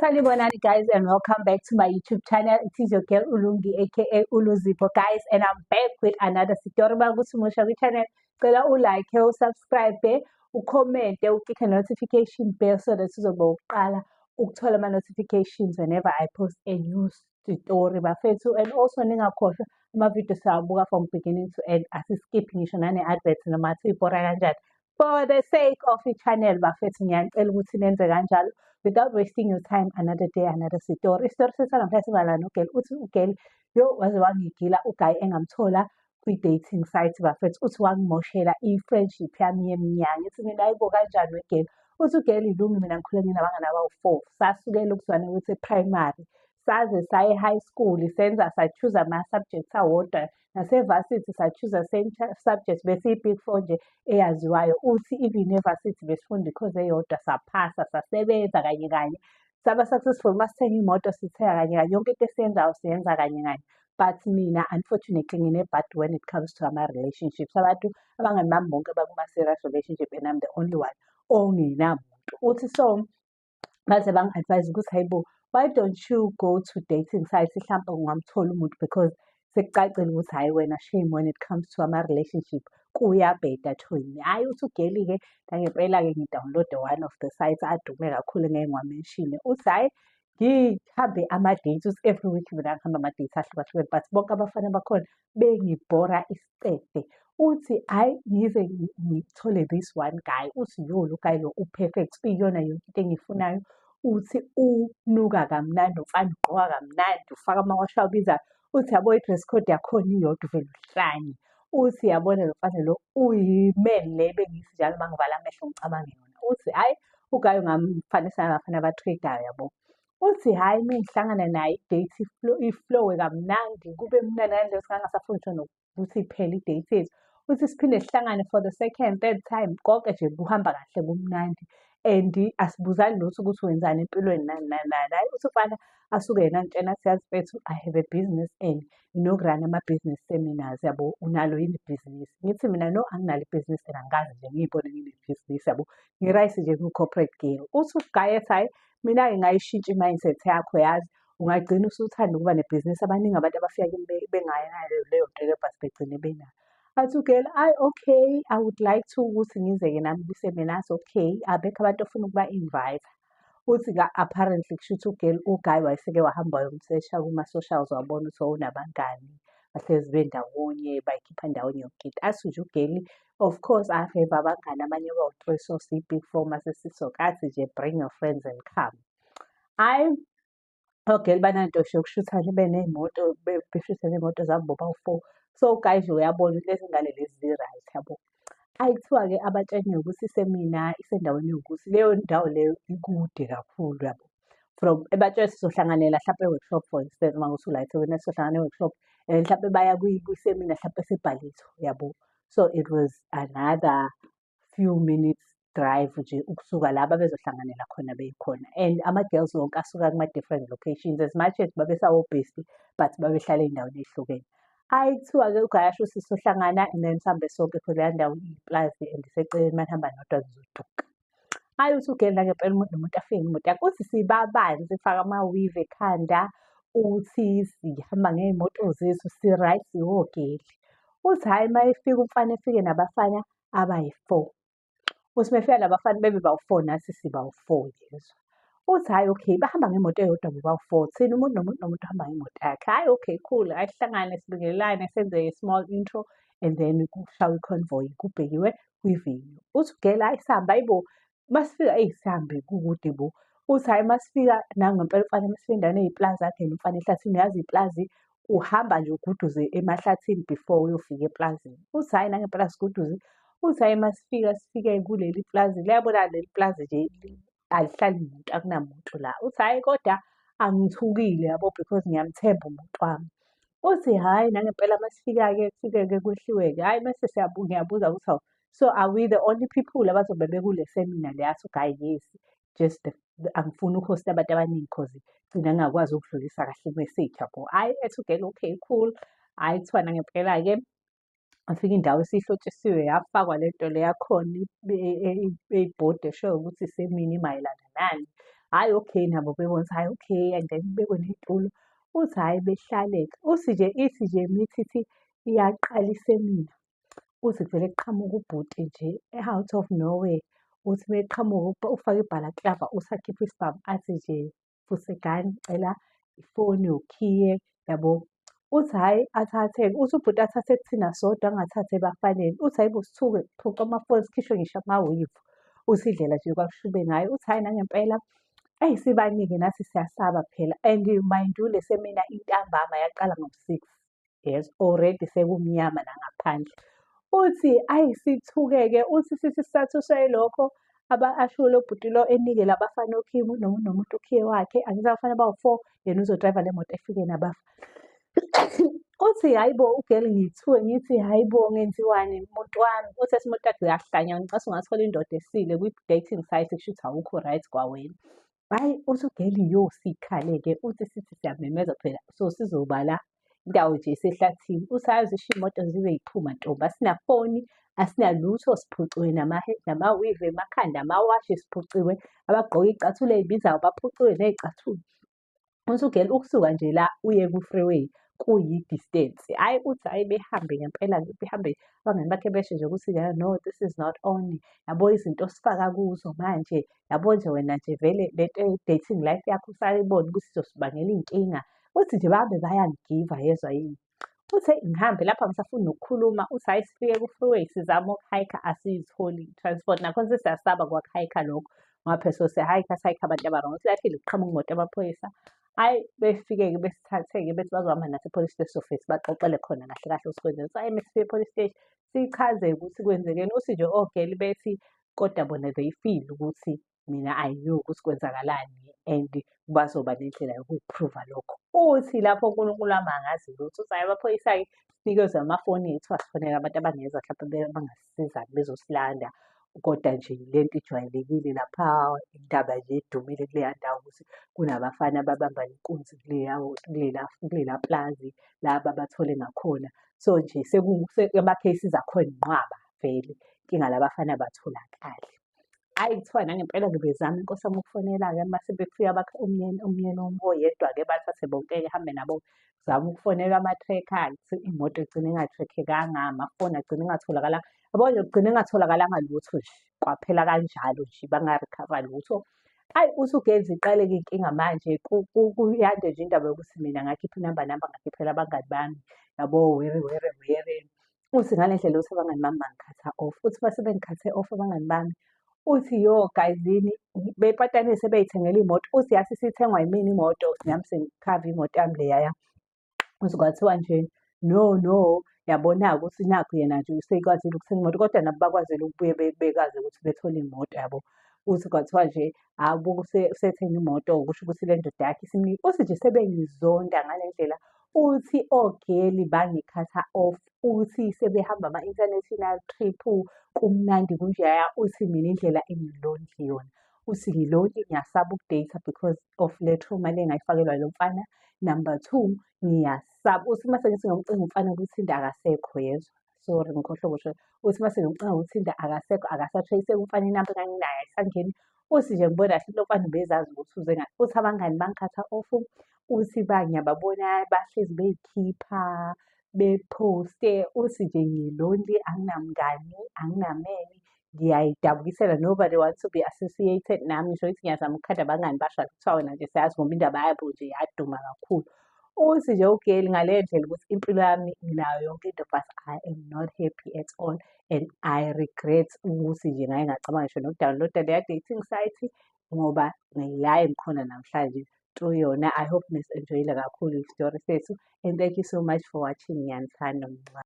Sanibonani guys, and welcome back to my YouTube channel. It is your girl Ulungi, aka Uluzipho, guys, and I'm back with another story. Makuthi musha kwi-channel, cela u-like, u-subscribe, u-comment, u-click notification bell so that uzoba uqala ukuthola ama-notifications whenever I post a new story, bafethu. And also ningakhohlwa, ama-video siyawabuka from beginning to end, asi-skip ngisho nane-advert noma siyibhora kanjani. For the sake of i-channel, bafethu, ngiyanicela ukuthi nenze kanjalo. Without wasting your time, another day, another story. Isitori sethu simayelana no-girl. Uthi u-girl, yo, waze wangigila u-guy engamthola kwi-dating site, bafethu. Uthi wangimoshela i-friendship yami yeminyaka. Ngithi mina, hayibo, kanjani we-girl? Uthi u-girl, ilungi, mina ngikhule nginabangani abawu-four. Sasukela ukuzwana ukuthi e-primary saze saye e-high school, senza sa-choose ama-subjects awodwa, nase-varsity sa-choose same subject, besiyi-big four nje eyaziwayo. Uthi even e-varsity besifunda i-course eyodwa, saphasa, sasebenza kanye kanye, saba successful. Masithenga imoto sithenga kanye kanye, yonke into esiyenzayo siyenza kanye kanye. But mina, unfortunately, nginebhadi when it comes to ama-relationships. Abantu, abangani bami bonke bakuma-serious relationship and I'm the only one ongenamuntu. Uthi so baze bangi-advise ukuthi, hayibo, why don't you go to dating sites, hlampe ungamthola umuntu, because sekucacile ukuthi hhayi wena, shame, when it comes to ama-relationship kuyabheda thoyini. Hhayi, uthi u-girl-ke, nangempela-ke ngi-download-e one of the sites adume kakhulu engeke ngiwa-mention-e. Uthi hhayi, ngihambe ama-dates. Uthi every week mina ngihamba ama-dates ahlukahlukene, but bonke abafana bakhona bengibhora isicefe. Uthi hhayi, ngize ngithole this one guy. Uthi yo, lo guy lo u-perfect, uyiyona yonke into engiyifunayo. Uthi unuka kamnandi umfana, ugqoka kamnandi, ufaka amawasha abizayo. Uthi yabo, i-dress code yakhona iyodwa, uvele uhlanye. Uthi yabona, lo mfana lo uyi-man le bengithi njalo uma ngivala amehlo ngicabange yona. Uthi hhayi, u-guy ungamfanisa nabafana aba-trade-ayo, yabo. Uthi hhayi, uma ngihlangana naye i-date i-flow-e kamnandi, kube mnandi ngale ndlela ukuthi ngangingasafuni ngisho nokuthi iphele i-date yethu. Uthi siphinde sihlangane for the second, third time, konke nje kuhamba kahle, kumnandi and asibuzani lutho ukuthi wenzani empilweni, nani nani nani. Hhayi, uthi umfana asuke yena angitshena athi, yazi mfethu, I have a business and nginoku-run-a ama-business seminars, yabo, unalo yini ibhizinisi? Ngithi mina, no, anginalo ibhizinisi and angikaze nje ngiy'bone nginebhizinisi, yabo. Ngi-right nje ngiwu-corporate girl. Uthi u-guy ethi, hhayi, mina-ke ngayishintsha i-mindset yakho, yazi. Ungagcina usuthanda ukuba nebhizinisi. Abaningi abantu abafika kimi bengayo leyo nto leyo, but begcine benayo. Athi u-girl, hhayi, okay, I would like to ukuthi ngize-ke nami kwi-seminar. Athi okay, abekho abantu ofuna ukuba-invite. Uthi apparently kushuthi u-girl, u-guy wayeseke wahamba wayomsesha kuma-socials, wabona ukuthi unabangani, bahlezi bendawonye, bayikhipha ndawonye yonke into. Athi nje u-girl, of course I have abangani abanye abawu-three, so siyi-big four mase sisonke. Athi nje, bring your friends and come. Hhayi, o-girl bananto nje yokushutha nje beney'moto, beshutha ney'moto zabo bobawu-four. So u-guy nje uyabona ukuthi lezi ngane lezi zi-right, yabo. Hhayi, kuthiwa-ke abatsheniwe ukuthi i-seminar isendaweni ewukuthi, leyo ndawo leyo ikude kakhulu, yabo. From ebatshela sizohlanganela hlampe e-workshop, for instance, uma kuwukuthi ula eThekwini, sizohlangana e-workshop and hlampe baya kwi-seminar hlampe eseBallito, yabo. So it was another few minutes drive nje ukusuka la babezohlanganela khona bekhona. And ama-girls wonke asuka kuma-different locations, as much as babesawo-bestie, but babehlala ey'ndaweni ey'hlukene. Hhayi, kuthiwa-ke u-guy asho ukuthi sizohlangana and then sihambe sonke cause leya ndawo iyiplazi and iseceleni, uma nihamba nodwa nizoduka. Hhayi, uthi u-girl nangempela umuntu nomuntu afike ngemoto yakhe. Uthi sibabanzi, sifake ama-weave ekhanda, uthi sihamba ngey'moto zethu, si-right, siwo-girl. Uthi hhayi, uma efika umfana, efike nabafana abayi-four. Uthi uma efika nabafana bebe bawu-four, nathi sibawu-four, yezwa. Uthi hhayi, okay, bahamba ngemoto eyodwa bobawu-four, thina umuntu nomuntu nomuntu uhamba ngemoto yakhe. Hhayi, okay, cool, hhayi, sihlangane, sibingelelane, senze a small intro and then kushawe i-convoy kubhekiwe kwi-venue. Uthi u-girl, hhayi, sihambe, hayi bo, masifika, eyi, sihambe kukude bo. Uthi hhayi, masifika nangempela umfana, masifika endaweni eyiplazi, angene umfana ehlathini, uyazi iplazi uhamba nje uguduze emahlathini before uyofika eplazini. Uthi hhayi, nangempela siguduze. Uthi hhayi, masifika sifike kuleli plazi, liyabona leli plazi nje alihlali muntu, akunamuntu la. Uthi hhayi, kodwa angithukile, yabo, because ngiyamthemba umuntu wami. Uthi hhayi, nangempela masifika-ke, kufike-ke kwehliwe-ke, hhayi, mase ngiyabuza ukuthi, hawu, so are we the only people abazobe bekule seminar le? Athi u-guy, yes, just angifuni uku-host-a abantu abaningi cause gcina ngingakwazi ukudlulisa kahle i-message, yabo. Hhayi, ethi u-girl, okay, cool. Hhayi, kuthiwa nangempela-ke afika indawo esihlotshisiwe, yafakwa le nto le yakhona eyibhodi eshoyo ukuthi i-seminar imayelana nani. Hhayi okay, nabo bebona ukuthi hhayi okay, and then kubekwe ney'tulo. Uthi hhayi behlale-ke, uthi nje ithi nje mithithi iyaqala isemina. Uthi kuvele kuqhamuke ubhuti nje out of nowhere. Uthi uma eqhamuka ufake i-balaclava, uthi akhiphe isibhamu athi nje, "Fusegani, ngicela ifoni, ukhiye," yabo. Uthi hhayi athathe-ke, uthi ubhuti athathe kuthina sodwa angathathi ebafaneni. Uthi hhayi bo sithuke kuphucwe amafoni sikhishwe ngisho ama-weave. Uthi indlela nje kwakushube ngayo. Uthi hhayi nangempela, eyi sibaningi nathi siyasaba phela and mind you le semina intambama yaqala ngo-6. Yes, already sekumnyama nangaphandle. Uthi ayi sithuke-ke, uthi sithi sisathuswe yilokho, asho lo bhuti lo enike labafana okhiye nomuntu ukhiye wakhe, angithi abafana bawu-4, yena uzo-drive-a le moto efike nabafana. Uthi hhayi bo u-girl ngithuke ngithi hhayi bo ngenziwani muntu wami. Uthi ethi umuntu wakhe uyahlanya, ngicabanga ungathola indoda esile kwi-dating site kusho ukuthi awukho right kwawena. Hhayi uthi u-girl yo sikhale-ke, uthi sithi siyamemeza phela so sizoba la indawo nje isehlathini. Uthi hhayi zisho iy'moto zibe yiphuma ntombi, asinafoni, asinalutho, siphuciwe nama-weave emakhanda, amawashi siphuciwe, abagqoke iy'cathulo ey'bizayo baphuciwe ney'cathulo. Uthi u-girl ukusuka nje la uye ku-freeway kuyi-distance. Hhayi uthi hhayi behambe ngempela-ke behambe abangani bakhe besho nje ukuthi no, this is not on. Yabo izinto osifaka kuzo manje, yabo nje wena nje vele lento ye-dating life yakho usayibona ukuthi izosibangela iy'nkinga. Uthi nje bahambe bayangigiva yezwa yini. Uthi ngihambe lapha ngisafuna nokukhuluma, uthi hhayi sifike ku-freeway sizama uku-hike-a asiyitholi i-transport. Nakhona sesiyasaba kwaku-hike-a lokho ngoba phela so siya-hike-a si-hike-a abantu aba-wrong. Uthi luckily kuqhamuka imoto yamaphoyisa. Hhayi befike-ke besithathe-ke bethi bazohamba nathi e-police station sofike sibaxoxele khona kahle kahle ukuthi kwenzekeni. Uthi hhayi mesifika e-police station sichaze ukuthi kwenzekeni. Uthi nje o-girl bethi kodwa bona they feel ukuthi mina I knew ukuthi kwenzakalani and bazoba nendlela yokuku-prove-a lokho. Uthi lapho uNkulunkulu wami angazi lutho. Uthi hhayi amaphoyisa-ke sinikezwe amafoni ethu asifonela abantu abangeza mhlampe abangasisiza bezosilanda. Kodwa nje lento ijwayelekile lapha, indaba nje edumile kuleya ndawo ukuthi kunabafana ababamba inkunzi kulela pulazi laba abathole ngakhona. So nje ama-cases akhona inqwaba vele, inkinga labafana abatholakali. Hhayi kuthiwa nangempela-ke bezama inkosi yami ukufonela-ke mase befika umyeni oyedwa-ke bathathe bonke-ke hambe nabo. Zama ukufonelwa ama-tracker, imoto igcine inga-track-ekanga, amafoni agcine engatholakalanga. Yabo nje kugcine kungatholakalanga lutho nje, kwaphela kanjalo nje banga-recover lutho. Hhayi uthi ugezi iqale-ke inkinga manje kuyande nje indaba yokuthi mina ngakhipha inamba namba ngakhiphela abangani bami, yabo were were were. Uthi ngale ndlela yokuthi abangani bami bangi-cut-a off. Uthi mase bengi-cut-e off abangani bami, uthi yo guys-ini bepatanise bey'thengela iy'moto. Uthi yathi isithengwa yimina imoto nami sengikhava imoto yami leyaya. Uthi kwathiwa nje no no, yabona-ke ukuthi nakhu yena nje usekwazile ukuthenga imoto kodwa nabo bakwazile ukubuye bekwazi ukuthi bethole imoto yabo. Uthi kwathiwa nje hhawu usethenga imoto kusho ukuthi le ndoda yakhe isimnike. Uthi nje sebengizonda ngale ndlela. Uthi o-girl bangi-cut-a off, uthi sebehamba ama-international trip kumnandi kunjeyaya. Uthi mina indlela engi-lonely yona. Uthi ngi-lonely ngiyasaba uku-date-a because of le trauma le engayifakelwa yilo mfana. Number two, ngiyasaba. Uthi mase ngithi ngiyomcinga umfana ukuthi akasekho yezwa. Sorry ngikhohlwe ukusho. Uthi mase ngimcinga ukuthi akasekho, akasa-trace-eki umfana inamba enganginayo ayisangeni. Uthi nje ngibona kahle lo mfana ubezazi ukuthi uze ngaphi. Uthi abangani bangi-cut-a off, uthi ngiyababona bahlezi bey'khipha, bephoste. Uthi nje ngi-lonely, anginamngani, anginameni, ngiyay'dabukisela nobody wants to be associated nami. Ngisho ukuthi ngiyazama ukukhanda abangani basho kuthiwa wena nje siyazi ngoba indaba yabo nje yaduma kakhulu. Uthi nje u-girl ngaleyo ndlela ukuthi impilo yami nginayo yonke into but I am not happy at all and I regret ukuthi nje ngake ngacabanga ngisho noku-download-a leya dating site ngoba la engikhona namhlanje through yona. I hope nisi-enjoy-ile kakhulu isitori sethu and thank you so much for watching. Ngiyanithanda.